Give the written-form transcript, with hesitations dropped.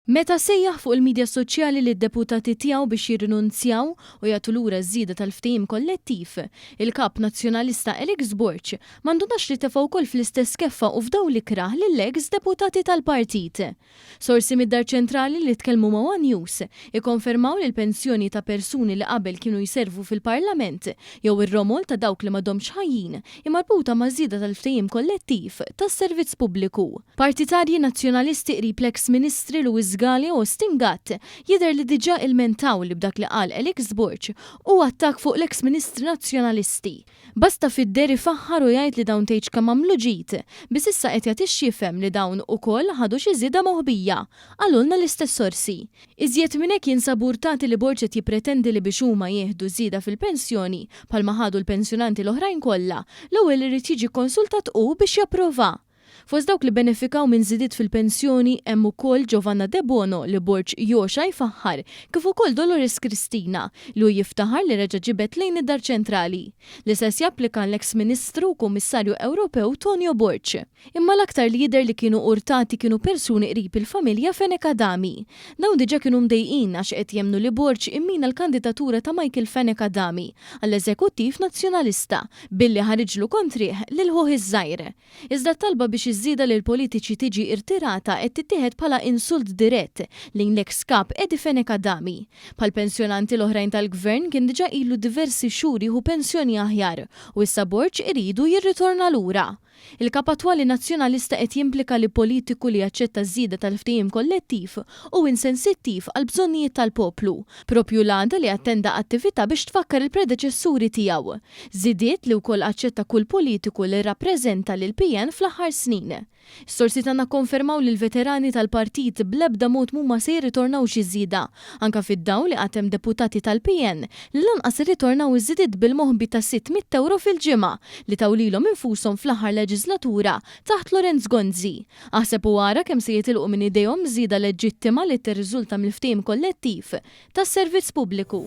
Meta sejjaħ fuq il-midja soċjali lid-deputati tiegħu biex jirrinunzjaw u jagħtu lura ż-żieda tal-ftehim kollettiv, il-Kap Nazzjonalista Alex Borg ma ndunax li tefa' wkoll fl-istess keffa u f'dawl ikrah lill-eks deputati tal-partit. Sorsi mid-Dar Ċentrali li tkellmu ma' one News ikkonfermaw li l-pensjoni ta' persuni li qabel kienu jservu fil-Parlament jew ir-romol ta' dawk li m'għadhomx ħajjin hi marbuta maż-żieda tal-ftehim kollettiv tas-servizz pubbliku. Partitarji Nazzjonalisti qrib l-eks Ministri Louis Galea u Austin Gatt jidher li diġà ilmentaw li b'dak li qal Alex Borg hu attakk fuq l-eks Ministri Nazzjonalisti. Basta fid-deher ifaħħar u jgħid li dawn tgħidx kemm għamlu ġid, biss issa qed jagħti x'jifhem li dawn ukoll ħadu xi żieda moħbija, qalulna l-istess sorsi. Iżjed minn hekk jinsabu urtati li Borg qed jippretendi li biex huma jieħdu żieda fil-pensjoni, bħalma ħadu l-pensjonanti l-oħrajn kollha, l-ewwel irid jiġi kkonsultat hu biex japprova. Fost dawk li bbenefikaw minn żidiet fil-pensjoni hemm ukoll Giovanna Debono li Borg jogħxa jfaħħar, kif ukoll Dolores Cristina li hu jiftaħar li reġa' ġibed lejn id-Dar Ċentrali. L-istess japplika għall-eks Ministru u Kummissarju Ewropew Tonio Borg. Imma l-aktar li jidher li kienu urtati kienu persuni qrib il-familja Fenech Adami. Dawn diġà kienu mdejqin għax qed jemmnu li Borg immina l-kandidatura ta' Michael Fenech Adami għall-Eżekuttiv Nazzjonalista billi ħariġlu kontrih lil ħuh iż-żgħir. Iżda t-talba biex iż-żieda lill-politiċi tiġi irtirata qed tittieħed bħala insult dirett lejn l-eks Kap Eddie Fenech Adami. Bħall-pensjonanti l-oħrajn tal-Gvern kien diġà ilu diversi xhur jieħu pensjoni aħjar u issa Borg iridu jirritorna lura. Il-Kap attwali Nazzjonalista qed jimplika li politiku li jaċċetta ż-żieda tal-ftehim kollettiv hu insensittiv għall-bżonnijiet tal-poplu, proprju l-għada li attenda attività biex tfakkar il-predeċessuri tiegħu. Żidiet li wkoll aċċetta kull politiku li rrappreżenta lill-PN fl-aħħar snin. Is-sorsi tagħna kkonfermaw li l-veterani tal-partit bl-ebda mod mhuma se jirritornaw xi żieda, anke fid-dawl li għad hemm deputati tal-PN li lanqas irritornaw iż-żidiet bil-moħbi ta' 600 ewro fil-ġimgħa li taw lilhom infushom fl-aħħar leġiżlatura taħt Lawrence Gonzi. Aħseb u ara kemm se jitilqu minn idejhom żieda leġittima li tirriżulta mill-ftehim kollettiv tas-servizz pubbliku.